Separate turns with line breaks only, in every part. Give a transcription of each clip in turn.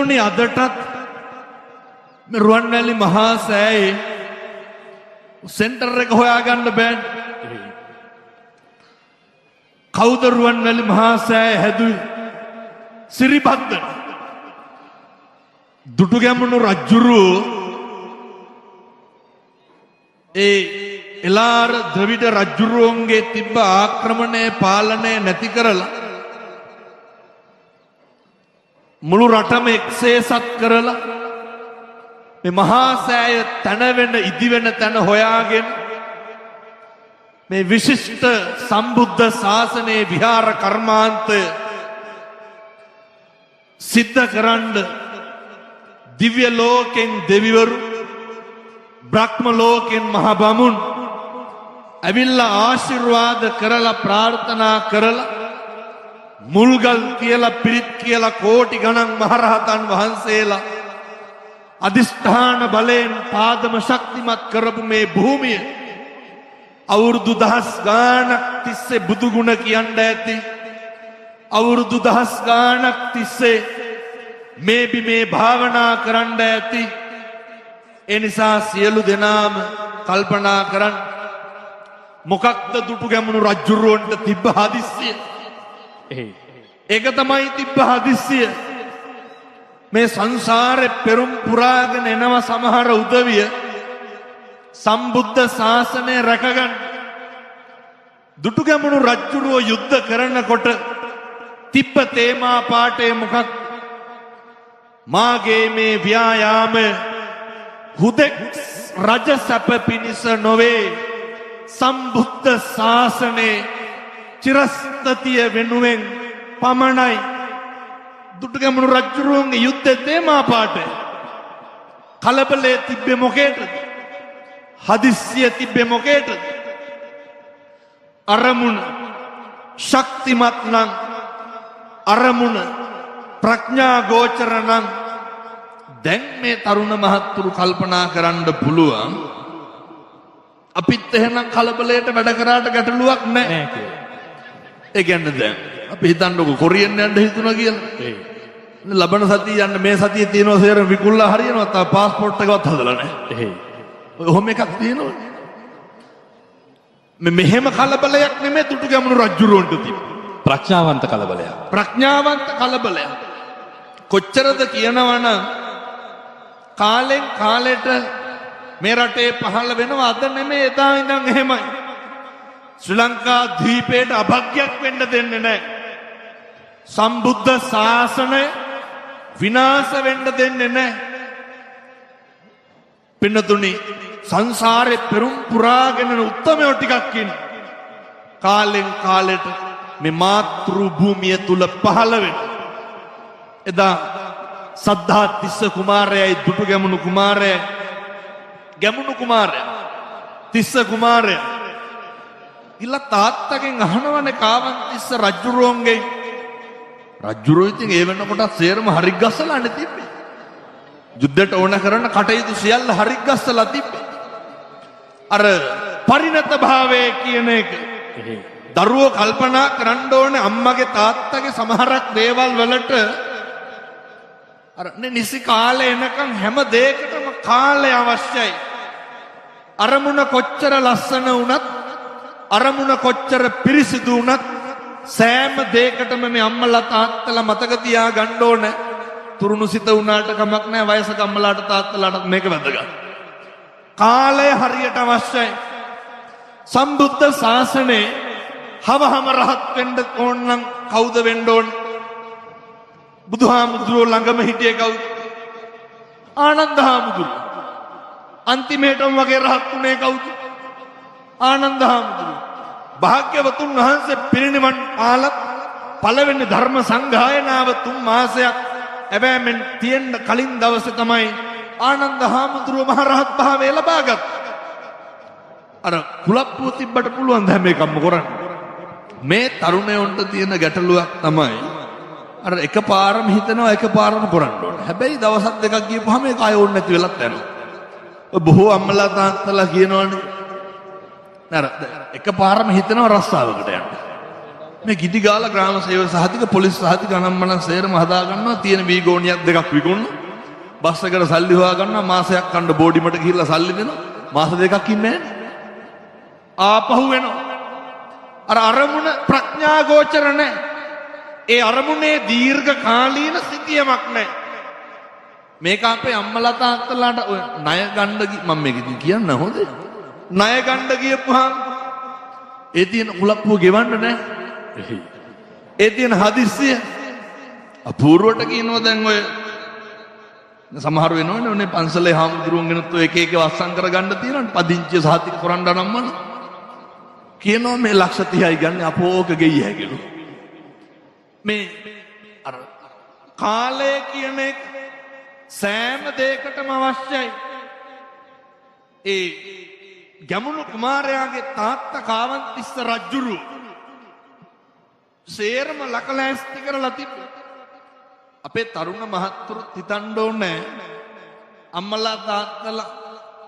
පින්නතුනි අදටත් මේ රුවන්වැලි මහා සෑයේ සෙන්ටර් එක හොයාගන්න බෑනේ. කවුද රුවන්වැලි මහා සෑය හැදුවේ? සිරිබද්දන. දුටුගැමුණු රජුරුවෝ ඒ එලාර ද්‍රවිඩ රජුරුවන්ගේ තිබ්බ ආක්‍රමණය පාලනය නැති කරලා මුළු රටම එක්සේසත් කරලා මේ මහා සෑය තන වෙන ඉදි වෙන තැන හොයාගෙන මේ විශිෂ්ට සම්බුද්ධ ශාසනයේ විහාර කර්මාන්තය සිද්ධ කරන්න දිව්‍ය ලෝකෙන් දෙවිවරු බ්‍රහ්ම ලෝකෙන් මහ බමුණු ඇවිල්ලා ආශිර්වාද කරලා ප්‍රාර්ථනා කරලා මුල්ගල් කියලා පිරිත් කියලා කෝටි ගණන් මහරහතන් වහන්සේලා අදිෂ්ඨාන බලයෙන් පාදම ශක්තිමත් කරපු මේ භූමිය අවුරුදු දහස් ගාණක් තිස්සේ බුදු ගුණ කියන්න ඇති. අවුරුදු දහස් ගාණක් තිස්සේ මේ බිමේ භාවනා කරන්න ඇති. ඒ නිසා සියලු දෙනාම කල්පනා කරන්න මොකක්ද දුටු ගැමුණු රජුරුවන්ට තිබ්බ හදිස්සිය? ඒක තමයි තිබ්බ හදිස්සිය. මේ සංසාරේ පෙරුම් පුරාගෙන එනවා සමහර උදවිය සම්බුද්ධ ශාසනය රැකගන්න. දුටු ගැමුණු රජුරුව යුද්ධ කරනකොට තිබ්බ තේමා පාඨය මොකක්? මාගේ මේ ව්‍යායාමය හුදෙක් රජ සැප පිණිස නොවේ, සම්බුද්ධ ශාසනයේ චිරස්ථිතිය වෙනුවෙන් පමණයි. දුටුගැමුණු රජුරුවන්ගේ යුද්ධ තේමා පාඨය. කලබලයේ තිබ්බේ මොකේටද? හදිස්සිය තිබ්බේ මොකේටද? අරමුණ ශක්තිමත් නම්, අරමුණ ප්‍රඥා ගෝචර නම් දැන් මේ තරුණ මහත්තුරු කල්පනා කරන්න පුළුවන් අපිත් එහෙනම් කලබලයට වැඩ කරාට ගැටලුවක් නැහැ කියලා. ඒ කියන්නේ දැන් අපි හිතන්නකෝ කොරියන් යන්න හිතුණා කියලා. ලබන සතිය යන්න මේ සතියේ තියෙනවා සේරම විකුණලා හරියනවා. තා පාස්පෝට් එකවත් හදලා නැහැ. ඔය ඔහොම එකක් තියෙනවා. මේ මෙහෙම කලබලයක් නෙමෙයි දුටු ගැමුණු රජුරවන්ට තිබ්බේ.
ප්‍රඥාවන්ත කලබලයක්.
ප්‍රඥාවන්ත කලබලයක්. කොච්චරද කියනවනම් කාලෙන් කාලෙට මේ රටේ පහළ වෙනවා. අද නෙමෙයි එදා ඉඳන් එහෙමයි. ශ්‍රී ලංකා ද්වීපයට අභාග්‍යයක් වෙන්න දෙන්නේ නැහැ. සම්බුද්ධ ශාසනය විනාශ වෙන්න දෙන්නේ නැහැ. පින්නතුනි සංසාරේ පෙරුම් පුරාගෙන උත්තමයෝ ටිකක් ඉන්න. කාලෙන් කාලෙට මේ මාතෘ භූමිය තුල පහළ වෙන. එදා සද්ධාතිස්ස කුමාරයයි දුටු ගැමුණු කුමාරයයි ගැමුණු කුමාරයා තිස්ස කුමාරයා ඉල්ල තාත්තගෙන් අහනවනේ කාවන්තිස්ස රජුරුවන්ගෙන්. රජුරුව ඉතින් ඒ වෙනකොටත් සේරම හරි ගස්සලානේ තිබ්බේ. යුද්ධයට ඕන කරන කටයුතු සියල්ල හරි ගස්සලා තිබ්බේ. අර පරිණත භාවය කියන එක දරුවෝ කල්පනා කරන්න ඕනේ අම්මගේ තාත්තගේ සමහරක් දේවල් වලට අර නිසි කාලේ එනකන් හැම දෙයකටම කාලය අවශ්‍යයි. අරමුණ කොච්චර ලස්සන වුණත් අරමුණ කොච්චර පිරිසිදු වුණත් සෑම දෙයකටම මේ අම්මලා තාත්තලා මතක තියා ගන්න ඕනේ. තුරුණු සිත වුණාට කමක් නැහැ, වයසක අම්මලාට තාත්තලාටත් මේක වැදගත්. කාලය හරියට අවශ්‍යයි. සම්බුද්ධ ශාසනයේ හවහම රහත් වෙන්න ඕන නම් කවුද වෙන්න ඕන? බුදුහාමුදුරුවෝ ළඟම හිටියේ කවුද? ආනන්ද හාමුදුරුවෝ. අන්තිමේටම වගේ රහත් වුණේ කවුද? ආනන්ද හාමුදුරුවෝ. භාග්‍යවතුන් වහන්සේ පිරිනිවන් පාලත් පළවෙනි ධර්ම සංගායනාව 3 මාසයක් හැබැයි තියෙන්න කලින් දවසේ තමයි ආනන්ද හාමුදුරුවෝ මහ රහත් භාවය ලබාගත්තේ. අර කුලප්පුව තිබ්බට පුළුවන් ද හැම එකක්ම කරන්න? මේ තරුණයන්ට තියෙන ගැටලුවක් තමයි අර එකපාරම හිතනවා එකපාරම කරන්න ඕනේ. හැබැයි දවස් දෙකක් ගියපුවාම ඒක ආයෙ ඕනේ නැති වෙලත් යනවා. ඔය බොහෝ අම්මලා තාත්තලා කියනවනේ අර එකපාරම හිතනවා රස්සාවකට යන්න. මේ ගිඩි ගාලා ග්‍රාම සේවක සහතික පොලිස් සහතික අනම්මනම් සේරම හදා ගන්නවා. තියෙන වී ගෝණියක් දෙකක් විකුණන. බස් එකට සල්ලි හොයා ගන්නවා. මාසයක් කන්න බෝඩිමට ගිහිල්ලා සල්ලි දෙනවා. මාස දෙකක් ඉන්නේ නැහැ. ආපහු වෙනවා. අර අරමුණ ප්‍රඥා ගෝචර නැහැ. ඒ අරමුණේ දීර්ඝ කාලීන සිතියමක් නැහැ. මේක අපේ අම්මලා තාත්තලාට ඔය ණය ගන්න මම මේක ඉතින් කියන්න හොඳේ. ණය ගන්න ගියපුවාම ඒ තියෙන කුලප්පුව ගෙවන්න නෑ. ඒ තියෙන හදිස්සිය අපූර්වට කියනවා. දැන් ඔය සමහර වෙනවනේ ඔනේ පන්සලේ හාමුදුරුවන්ගෙනුත් ඔය එක එක වස්සම් කරගන්න තියෙනවනේ. පදිංචිය සහතික කරන්න නම් මන කියනවා මේ ලක්ෂ 30යි ගන්න අපෝක ගෙයි හැකිලු. මේ අර කාලය කියන එක සෑම දෙයකටම අවශ්‍යයි. ඒ ගැමුණු කුමාරයාගේ තාත්තා කාවන්තිස්ස රජුරු සේරම ලකලෑස්ති කරලා තිබ්බේ. අපේ තරුණ මහත්තුරුත් හිතන්න ඕනේ අම්මලා තාත්තලා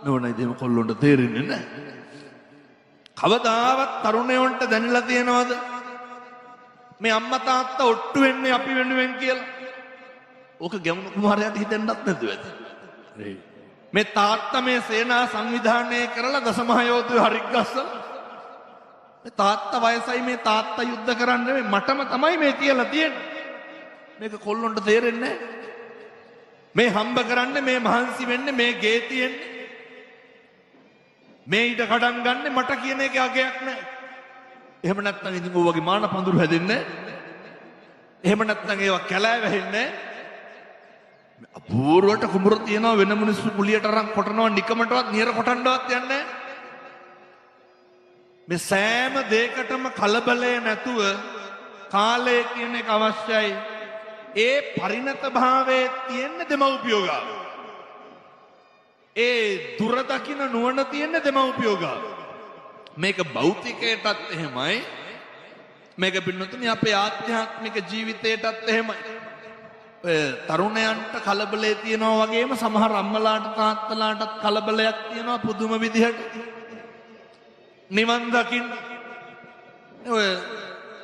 නෝනා ඉතින් කොල්ලොන්ට තේරෙන්නේ නැහැ. කවදාවත් තරුණයන්ට දැනিলা තියෙනවද මේ අම්මා තාත්තා ඔට්ටු වෙන්නේ අපි වෙනුවෙන් කියලා? ඕක ගැමුණු කුමාරයාට හිතෙන්නත් නැතුව ඇති. මේ තාත්තා මේ සේනා සංවිධානය කරලා දසමහා යෝධයෝ හරික් ගස්සලා මේ තාත්තා වයසයි මේ තාත්තා යුද්ධ කරන්නේ නෙමෙයි මටම තමයි මේ කියලා තියෙන්නේ. මේක කොල්ලොන්ට තේරෙන්නේ නැහැ. මේ හම්බ කරන්නේ මේ මහන්සි වෙන්නේ මේ ගේ තියෙන්නේ මේ ඊට කඩන් ගන්න මට කියන එකේ අගයක් නැහැ. එහෙම නැත්නම් ඉතින් ඔය වගේ මාන පඳුරු හැදෙන්නේ නැහැ. එහෙම නැත්නම් ඒවා කැලෑ වැහෙන්නේ නැහැ. අපූර්වට කුඹුර තියනවා වෙන මිනිස්සු කුලියට අරන් කොටනවා නිකමටවත් නියර කොටන්නවත් යන්නේ නැහැ. මේ සෑම දෙයකටම කලබලය නැතුව කාලය කියන එක අවශ්‍යයි. ඒ පරිණත භාවයේ තියෙන දෙමව්පියෝ ගාව. ඒ දුර දකින නුවණ තියෙන දෙමව්පියෝ ගාව. මේක භෞතිකයටත් එහෙමයි. මේක පින්නතුනි අපේ ආධ්‍යාත්මික ජීවිතයටත් එහෙමයි. ඔය තරුණයන්ට කලබලේ තියෙනවා වගේම සමහර අම්මලාට තාත්තලාටත් කලබලයක් තියෙනවා පුදුම විදිහට. නිවන් දකින්න ඔය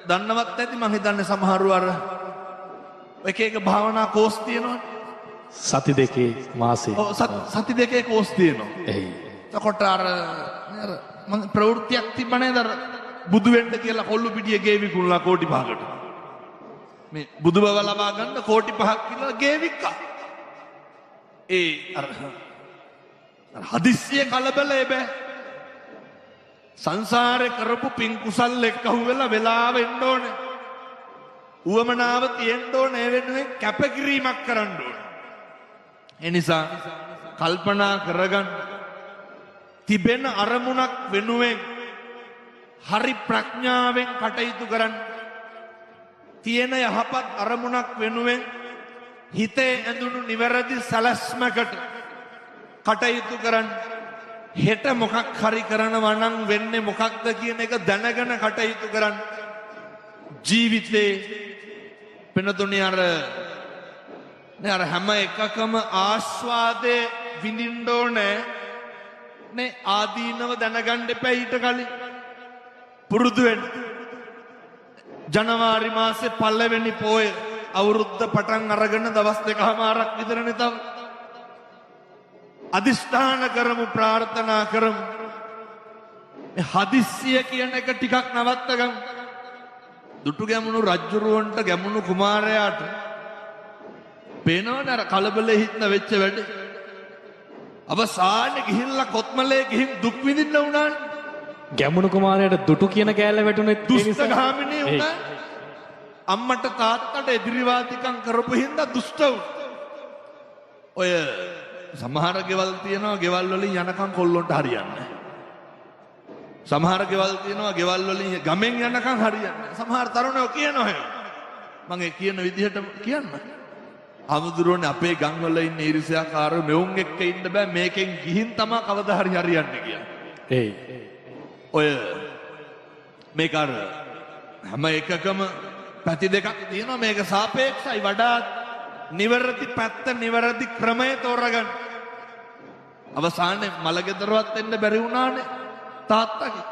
දන්නවත් ඇති මං හිතන්නේ සමහරව අර එක එක භාවනා කෝස් තියෙනවනේ.
සති දෙකේ මාසේ.
ඔව් සති දෙකේ කෝස් තියෙනවා.
එයි.
එතකොට අර අර මං ප්‍රවෘත්තියක් තිබ්බ නේද අර බුදු වෙන්න කියලා කොල්ලු පිටිය ගේ විකුණලා කෝටි 5කට. මේ බුදු බව ලබා ගන්න කෝටි 5ක් කියලා ගේ වික්කා. ඒ අර හදිස්සිය කලබලේ බෑ. සංසාරේ කරපු පින් කුසල් එක්ක අහුවෙලා වෙලාව එන්න ඕනේ. උවමනාව තියෙන්න ඕනේ. ඒ වෙනුවෙන් කැපකිරීමක් කරන්න ඕනේ. ඒ නිසා කල්පනා කරගන්න තිබෙන අරමුණක් වෙනුවෙන් හරි ප්‍රඥාවෙන් කටයුතු කරන්න. තියෙන යහපත් අරමුණක් වෙනුවෙන් හිතේ ඇඳුණු නිවැරදි සැලැස්මකට කටයුතු කරන්න. හෙට මොකක් හරි කරනවා නම් වෙන්නේ මොකක්ද කියන එක දැනගෙන කටයුතු කරන්න. ජීවිතේ වෙනතුනේ අර නේ අර හැම එකකම ආස්වාදේ විඳින්න ඕනේ නේ. ආදීනව දැනගන්න එපා ඊට කලින් පුරුදු වෙන්න. ජනවාරි මාසේ පළවෙනි පෝය අවුරුද්ද පටන් අරගෙන දවස් දෙකමාරක් විතරනේ තව. අදිෂ්ඨාන කරමු, ප්‍රාර්ථනා කරමු. මේ හදිස්සිය කියන එක ටිකක් නවත්ත ගමු. දුටු ගැමුණු රජුරුවන්ට ගැමුණු කුමාරයාට පේනවනේ අර කලබලෙ හිටන වෙච්ච වැඩේ. අවසානයේ ගිහිල්ලා කොත්මලේ ගිහින් දුක් විඳින්න වුණානේ.
ගැමුණු කුමාරයාට දුටු කියන කෑල්ල වැටුනේ
දුෂ්ටගාමිනී වුණා. අම්මට තාත්තට එදිරිවාදිකම් කරපු හින්දා දුෂ්ට වුණා. ඔය සමහර ගෙවල් තියෙනවා ගෙවල් වලින් යනකම් කොල්ලොන්ට හරියන්නේ නැහැ. සමහර ගෙවල් තියෙනවා ගෙවල් වලින් ගමෙන් යනකම් හරියන්නේ නැහැ. සමහර තරුණයෝ කියනවා එහෙම. මං ඒ කියන විදිහටම කියන්න. හමුදුරුවනේ අපේ ගම් වල ඉන්න ඊර්ෂ්‍යාකාරයෝ මෙවුන් එක්ක ඉන්න බෑ, මේකෙන් ගිහින් තමා කවදා හරි හරියන්නේ කියලා.
එයි.
ඔය මේක අර හැම එකකම පැති දෙකක් තියෙනවා. මේක සාපේක්ෂයි. වඩාත් නිවැරදි පැත්ත නිවැරදි ක්‍රමය තෝරගන්න. අවසානයේ මලගෙදරවත් එන්න බැරි වුණානේ තාත්තගේ.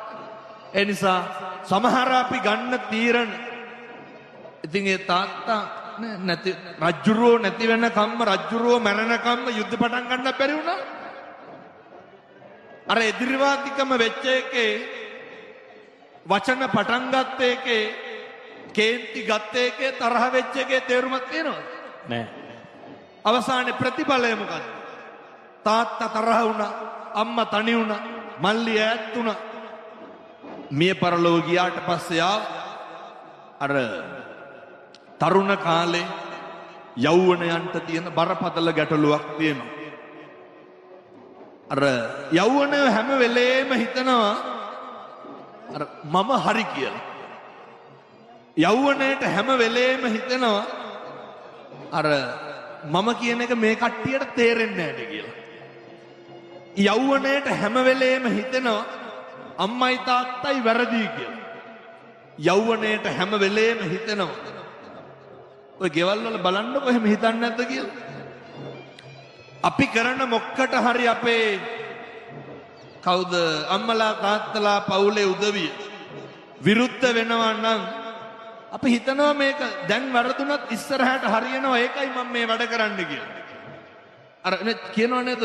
ඒ නිසා සමහර අපි ගන්න තීරණ ඉතින් ඒ තාත්තා නැති රජ්ජුරුවෝ නැති වෙන කම්ම රජ්ජුරුවෝ මැරෙන කම්ම යුද්ධ පටන් ගන්න බැරි වුණා. අර එදිරිවාදිකම වෙච්ච එකේ වචන පටන් ගත්ත එකේ කේන්ති ගත්ත එකේ තරහ වෙච්ච එකේ තේරුමක් තියෙනවද?
නෑ.
අවසානයේ ප්‍රතිඵලය මොකද්ද? තාත්තා තරහ වුණා, අම්මා තනි වුණා, මල්ලි ඈත් වුණා. මිය පරලොව ගියාට පස්සේ ආව අර තරුණ කාලේ යෞවනයන්ට තියෙන බරපතල ගැටලුවක් තියෙනවා. අර යෞවනය හැම වෙලේම හිතනවා අර මම හරි කියලා. යෞවනයට හැම වෙලේම හිතෙනවා අර මම කියන එක මේ කට්ටියට තේරෙන්නේ නැහැ කියලා. යෞවනයට හැම වෙලේම හිතෙනවා අම්මයි තාත්තයි වැරදි කියලා. යෞවනයට හැම වෙලේම හිතෙනවා ඔය ගෙවල් වල බලන්නකො එහෙම හිතන්නේ නැද්ද කියලා. අපි කරන මොක්කට හරි අපේ කවුද අම්මලා තාත්තලා පවුලේ උදවිය විරුද්ධ වෙනවා නම් අපි හිතනවා මේක දැන් වැරදුනත් ඉස්සරහට හරියනවා, ඒකයි මම මේ වැඩ කරන්න කියලා. අර කියනව නේද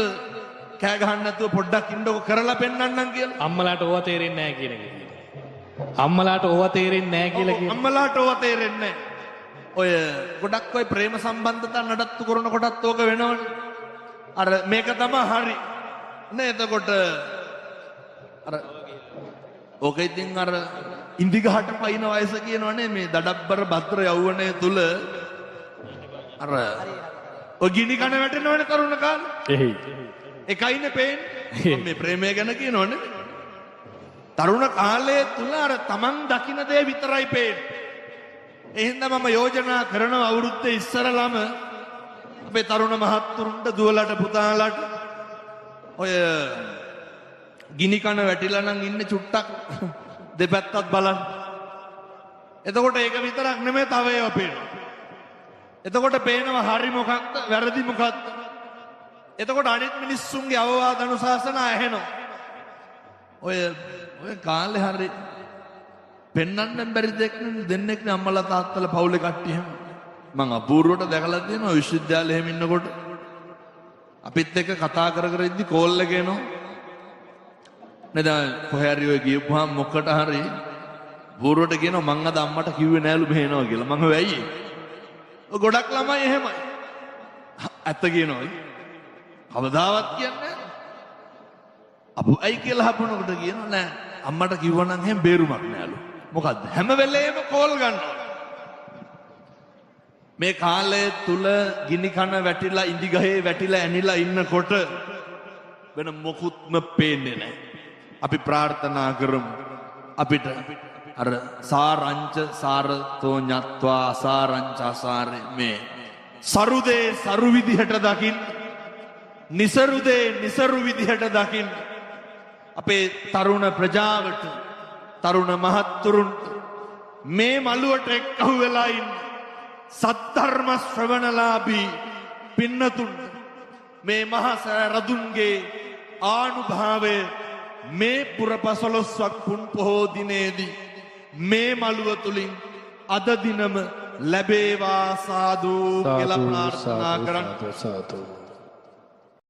කෑ ගහන්න නැතුව පොඩ්ඩක් ඉන්නකො කරලා පෙන්නන්නම් කියලා.
අම්මලාට ඕවා තේරෙන්නේ නැහැ කියන එක කියනවා. අම්මලාට ඕවා තේරෙන්නේ නැහැ කියලා කියනවා.
අම්මලාට ඕවා තේරෙන්නේ නැහැ. ඔය ගොඩක් ඔය ප්‍රේම සම්බන්ධතා නඩත්තු කරන කොටත් ඕක වෙනවනේ. අර මේක තමයි හරි නේ. එතකොට අර ඕක ඉතින් අර ඉන්දි ගහට පයින් වයස කියනවනේ මේ දඩබ්බර භද්‍ර යෞවනය තුල අර ඔය ගිනි කන වැටෙනවනේ තරුණ කාලේ.
එහේ.
එකයිනේ පේන්නේ. මම මේ ප්‍රේමය ගැන කියනවනේ. තරුණ කාලය තුල අර තමන් දකින දේ විතරයි පේන්නේ. ඒ හින්දා මම යෝජනා කරනවා අවුරුද්දේ ඉස්සරළම අපේ තරුණ මහත්තුරුන්ට දුවලට පුතාලට ඔය ගිනි කන වැටිලා නම් ඉන්නේ චුට්ටක් දෙපැත්තත් බලන්න. එතකොට ඒක විතරක් නෙමෙයි තව ඒවා පේනවා. එතකොට පේනවා හරි මොකක්ද වැරදි මොකක්ද. එතකොට අනිත් මිනිස්සුන්ගේ අවවාද අනුශාසනා ඇහෙනවා. ඔය ඔය කාලේ හරි පෙන්වන්න බැරි දෙයක් නෙමෙයි දෙන්නෙක් නේ අම්මලා තාත්තලා පවුලේ කට්ටිය එහෙම. මං අපූර්වට දැකලා තියෙනවා විශ්වවිද්‍යාලේ එහෙම ඉන්නකොට අපිත් එක්ක කතා කර කර ඉද්දි කෝල් එක එනවා. නේද කොහේ හරි ඔය ගියපුවාම මොකට හරි අපූර්වට කියනවා මං අද අම්මට කිව්වේ නෑලු මෙහෙ එනවා කියලා. මං වෙයි. ඔය ගොඩක් ළමයි එහෙමයි. ඇත්ත කියනවා. කවදාවත් කියන්නේ නෑ. අපු ඇයි කියලා අහපනකොට කියනවා නෑ අම්මට කිව්වා නම් එහෙම බේරුමක් නෑලු. මොකද්ද? හැම වෙලේම කෝල් ගන්නවා. මේ කාලය තුල ගිනි කන වැටිලා ඉඳි ගහේ වැටිලා ඇනිලා ඉන්නකොට වෙන මොකුත්ම පේන්නේ නැහැ. අපි ප්‍රාර්ථනා කරමු අපිට අර සාරංච සාරතෝ ඤත්වා අසාරංච අසාරේ මේ සරුදේ සරු විදිහට දකින්න, නිසරුදේ නිසරු විදිහට දකින්න අපේ තරුණ ප්‍රජාවට, තරුණ මහත්තුරුන්ට මේ මළුවට එක්කහු වෙලා ඉන්න සද්ධර්ම ශ්‍රවණලාභී පින්නතුන්ට මේ මහ රදුන්ගේ ආනුභාවය මේ පුරපසළොස්වක් පුන් පොහෝ දිනේදී මේ මළුව තුලින් අද දිනම ලැබේවා සාදු කියලා ප්‍රාර්ථනා කරන්න.
සාදු.